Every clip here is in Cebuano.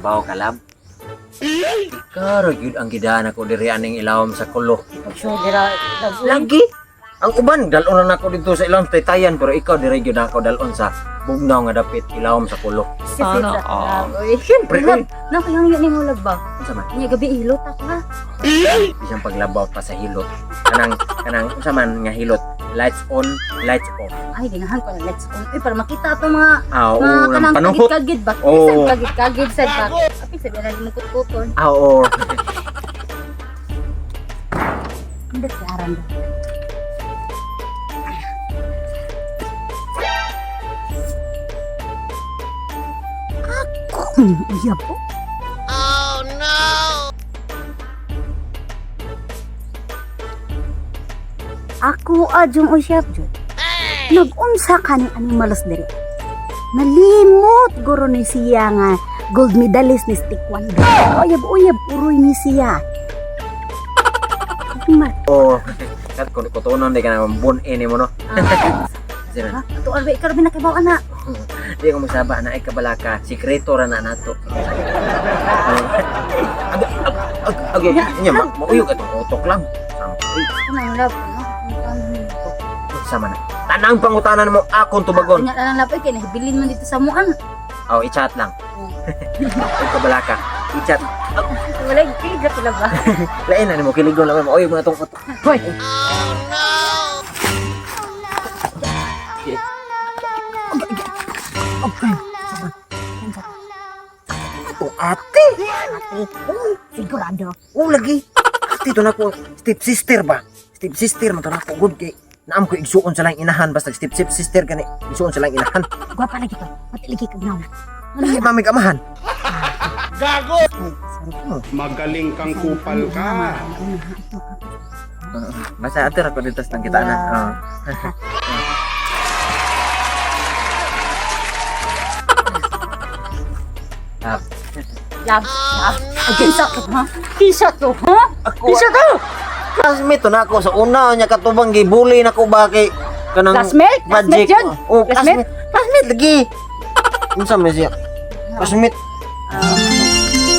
Kay bawo ka, lab. Ikaw ra gyud ang gidaan ako diri aning ilawom sa kulo. Sure, dira. Lagi. Ang uban dalon na nako dito sa ilawom sa Taytayan, pero ikaw diri gyud ako dalon sa bugnaw nga dapit ilawom sa kulo. Sana all. Siyempre, Lab, oy. na kayang yun mo lab ba? Unsa man? Nya gabi hilot ako ha. Bisan paglabaw pa sa hilot. Kanang kanang unsa man nga hilot? Lights on, lights off. Ay, ginahan ko na let's on. Uy, para makita ato mga Ah, mga oo, nang kanang panuhot. kagid-kagid ba? Oo. Bisan kagid-kagid sad ba? Apil sabi na mo kutkuton. Ah, oo. Ang si aran ba? Ako, uyab po. Oh no! Ako adyong usyap jud. Nag-unsa ka ni animalos diri. Nalimot guro ni siya nga gold medalist ni taekwondo. Uyab uyab uroy ni siya. Ma Oo. Kat kun kutonon di ka na bun ini mo no. Sino? Ha? Ato arbe ikaw rabi nakibaw ana. Di ko musaba na ay kabalaka, sikreto ra na nato. Ag ag ag ag nya mauyog atong utok lang. Sampoy. Ano yung love no? Sama na. Tanang pangutanan mo akong tubagon. Nya lang love kay nahibilin man dito sa muan. Oh, i-chat lang. Ay kabalaka, i-chat. Wala kilig ra pala ba? Lain na nimo kiligon lang mauyog mo atong utok. Hoy. Atong ate. Ate, sigurado. Oh, lagi. Ate to nako, step sister ba? Step sister man to nako good kay naam ko igsuon sa lang inahan basta step step sister gani igsuon sa lang inahan. Gwapa lagi to. Pati lagi kag naon. Lagi mami kamahan. Sorry. Magaling kang kupal ka. Basta ate ra ko dito sa kita na. Oh. Ah, Love, love. Kinsa to ha? Kinsa to ha? Ako, Kinsa to? Classmate to nako sa una nya katubang gibuli nako ba kay kanang Classmate? Classmate project. yun? Oh, Classmate? classmate. Classmate lagi. Unsa man siya? Classmate.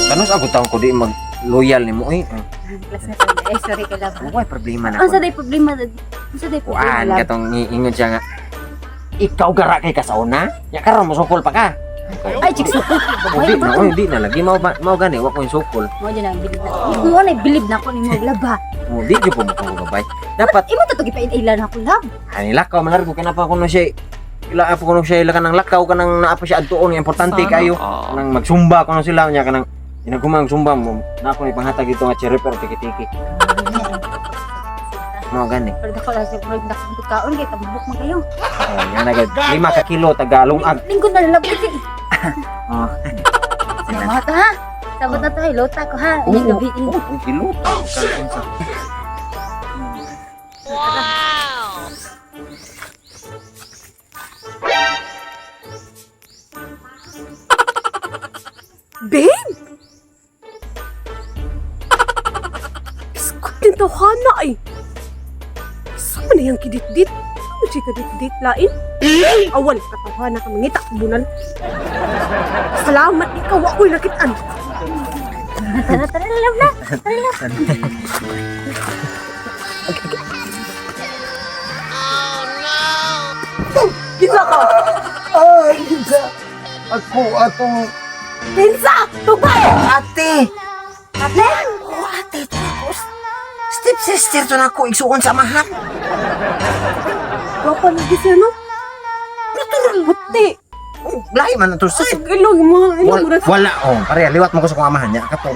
Kanus ako taon ko di mag loyal nimo eh. Classmate. Eh, sorry kay love. Way problema na. Unsa day problema? Unsa day problema? Kuan Love? katong ingon siya nga ikaw gara kay kasauna? Ya karon mosukol pa ka. Ay, chicks. Oh, di na, oy, di na lagi mao ba- mao gani wa ko yung sukol. Mo dyan ang bilib na. Mo na bilib na ako ni mo love ha. Oh, di jud po mo ko gabay. Dapat Imo to to gipaila na ako love. ani lakaw man ko kana pa kuno siya. Ila pa kuno siya ila kanang lakaw kanang naa pa siya adtuon nga importante kayo. Kanang magsumba kuno sila nya kanang inagumang sumba mo. Na ako ni panghatag dito nga cherry pero tiki-tiki. Mao gani. Pero dako lang sa pag dako kaon kay tambok man kayo. Oh, nya na gid 5 ka kilo taga lungag. Lingkod na love kay. Oh. Salamat ha. Sabot na tayo, lota ko ha. Oo, Inyong gabi. oo, oo, kilo. Kanang unsa. Babe! Biskot din tawhana ay. Saan man na yung kidit-dit? Ano siya kadit-dit lain? Awal, katawhana ka mangita, bunal. Salamat ikaw, ako'y nakitaan. Tara, tara, love na. Tara, love. Kinsa ka? Ay, kinsa. Ako atong Kinsa! Tugay! ate. Ate! Oh, ate, to ako. Step sister to na ako, igsuon sa amahan. Gwapa lagi siya, no? Natural. Puti. Oh, lahi man na to. Sis. Ang ilong, mga ilong. Wala, Murag- wala. Oh, pare, liwat mo ko sa kong amahan niya. Kato,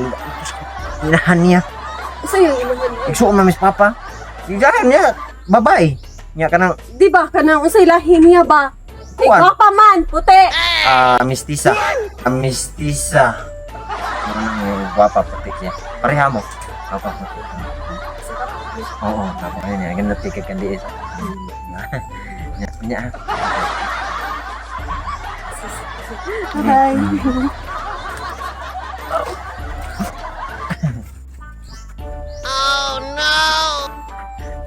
inahan niya. Sa yung ilongan niya. Igsuon man, Miss Papa. Igahan niya, babae. Niya ka nang, Di ba ka na, unsay lahi niya ba? Di Kuwan. gwapa man, puti. ah, mistisa. Ah, mistisa. Ano nang gwapa puti siya. Pareha mo. Gwapa puti. Oo, tapos ayun niya. Ganun ticket kan diis. Nya, nya. Bye.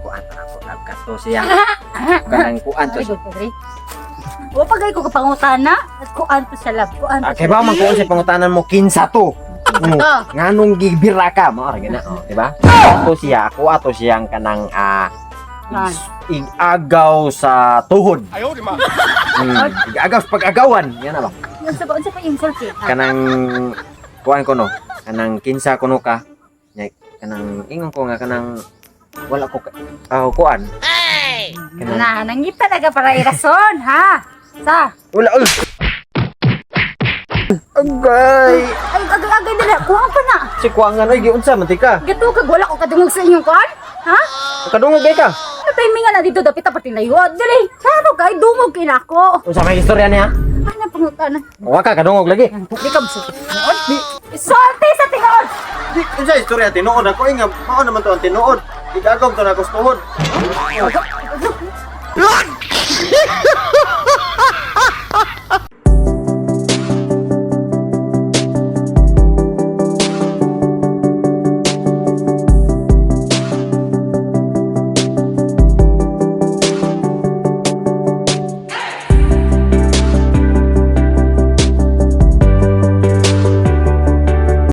Kuan to ako, love ka to siya. Kanang kuan to Sorry, good, sorry. Wa pa gay ko kapangutana. At ko Kuan to siya, love. Kuan to Ah, kay ba man kung sa pangutanan mo kinsa to? To. Nganong gibira ka mao ra gina, oh, di ba? Ato siya, ako ato siyang kanang Ah. igagaw sa tuhod. Ayaw, di ma. Igagaw sa pag-agawan, yan na ba? Unsa pa insult eh? Ah, Kanang kuan ko no, kanang kinsa kuno ka. Nya, kanang ingon ko nga kanang wala ko kuan. Kanang Na, nangita na ka para irason, ha? Sa? Wala, oy. Agay. Ay, agay-agay dili. Kuan pa na. Si kuangan oy, giunsa man ti ka? Gato kag wala ko kadungog sa inyong kuan? Ha? Kadungog kay ka. Ano timing nga na dito dapit pa tinayod. Dili. Klaro kay dungog kay nako. Unsa may istorya niya? Ano pangutana? Wa ka kadungog lagi. Di ka musulti sa tinuod. Sulti sa tinuod. Di, unsa istorya tinuod ako eh, nga mao naman to ang tinuod. Igagaw to na ako sa tuhod.